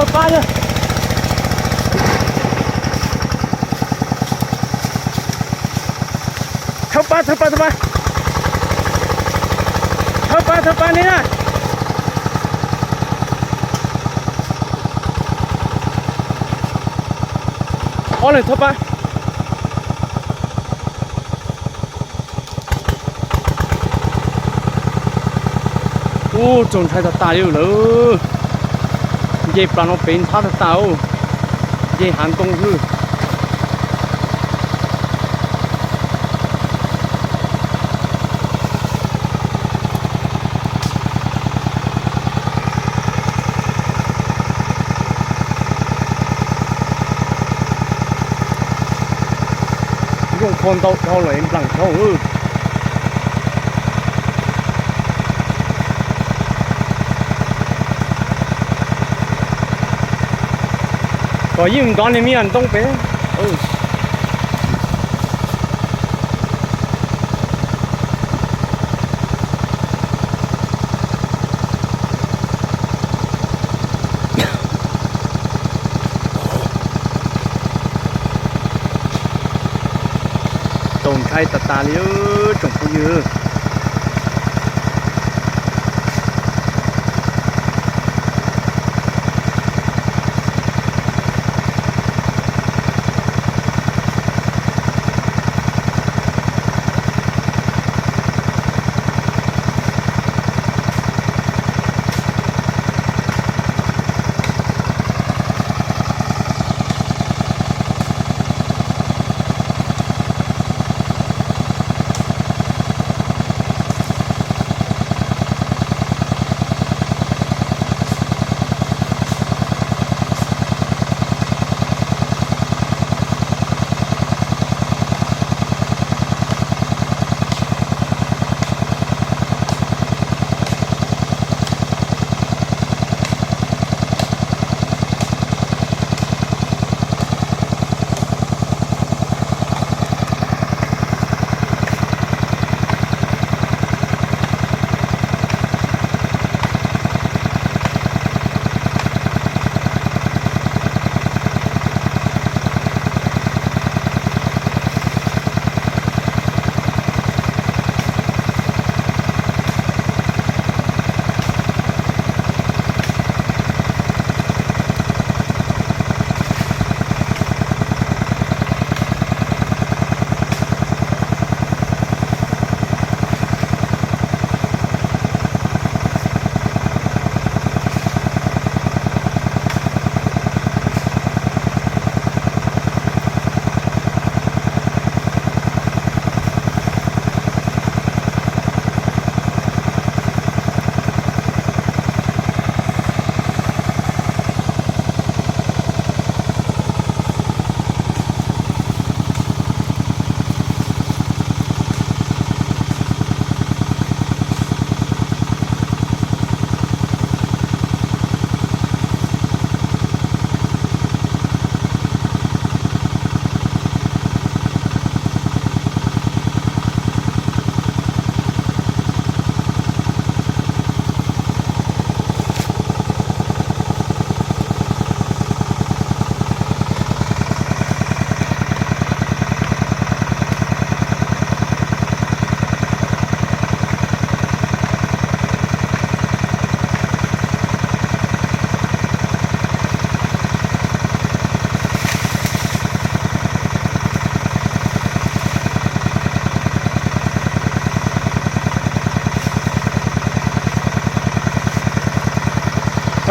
Thawb pab, thawb pab, thawb pab. Thawb pab, thawb pab ne na. Ob leeg thawb pab. Ub, txaus ntshai tas tas li lawm. Nce plas no pem ntxhab tas tas, nce hav ntoo xwb. Zoo qhov ntau dhau lawm nplam dhau. Kom yeej nkov niag me nyuam ntoo pem. Txaus ntshai tas tas li tsoom phooj ywg.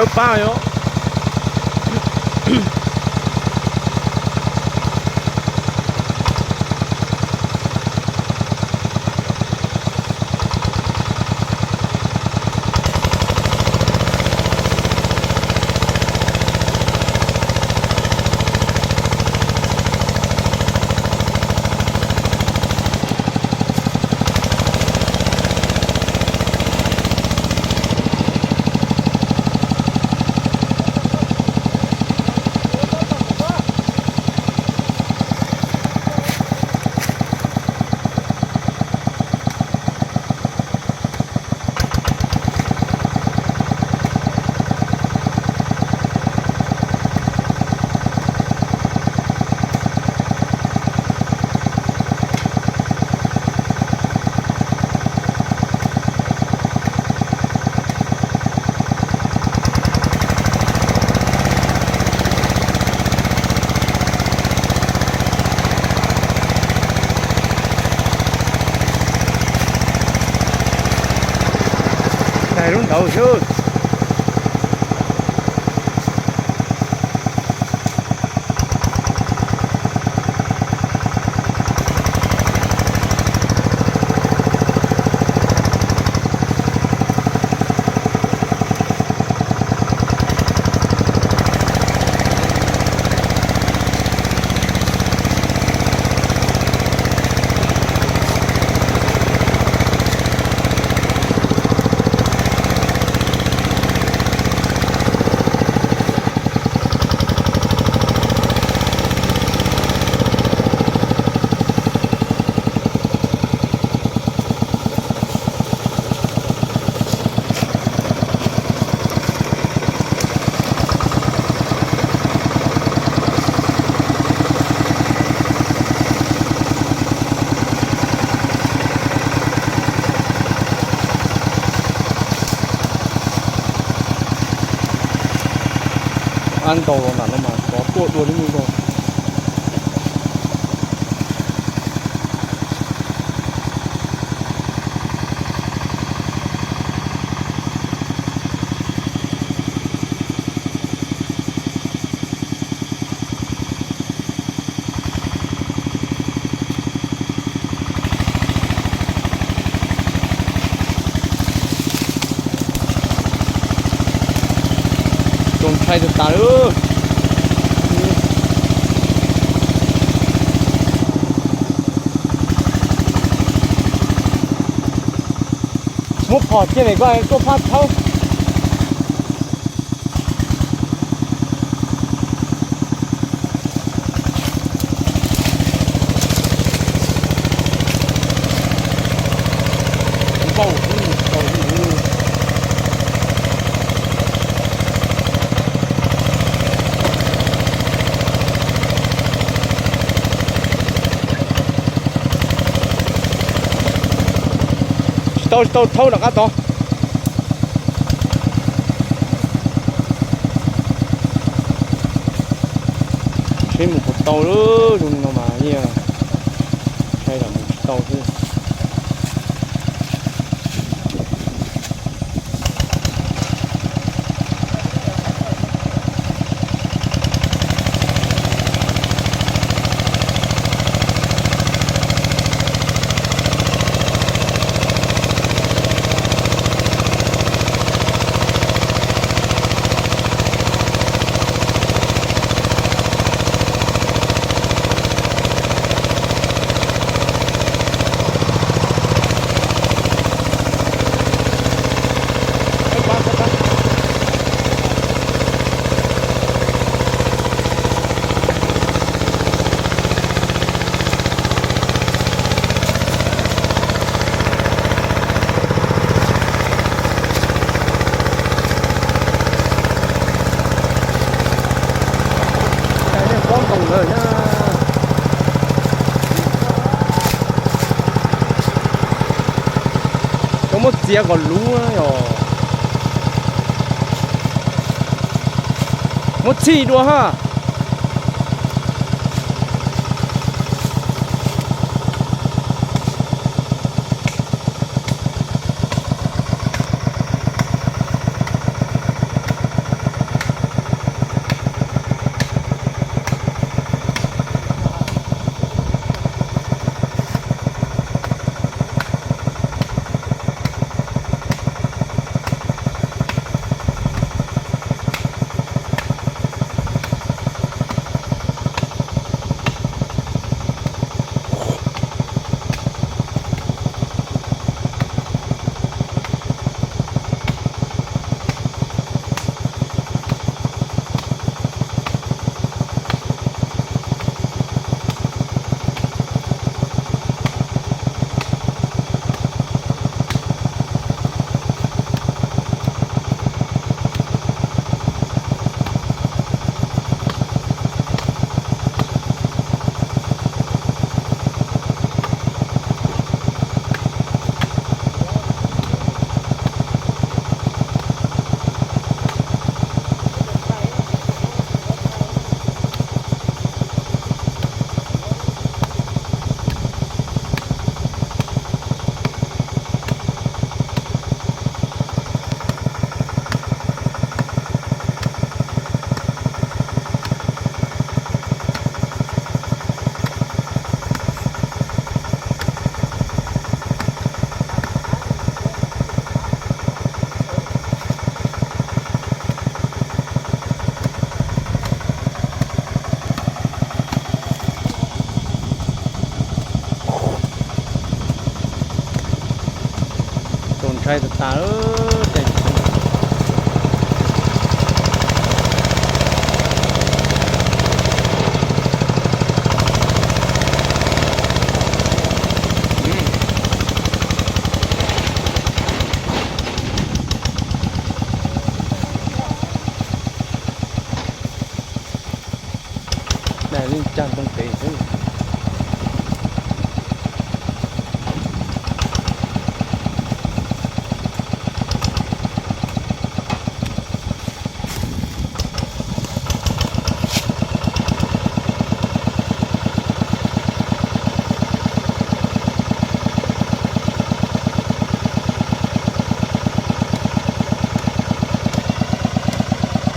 Thawb pab yom. Tau xwb. Ab, ntau los ntawm no mas tsov tuaj dua li mus los. Txaus ntshai tas tas li. Muab phom cia, koj tuaj pab thawb. Tsis tau, tsis tau thawb nram qab tod. Seb mus puas tau lawm, zoo li no mas yeej ntshai tsam mus tsis tau xwb. Cov muab txiav kom luv yog. Muab txhij dua ha. Tshaib tas tas tej. Naj li cag ntoo kev xwb.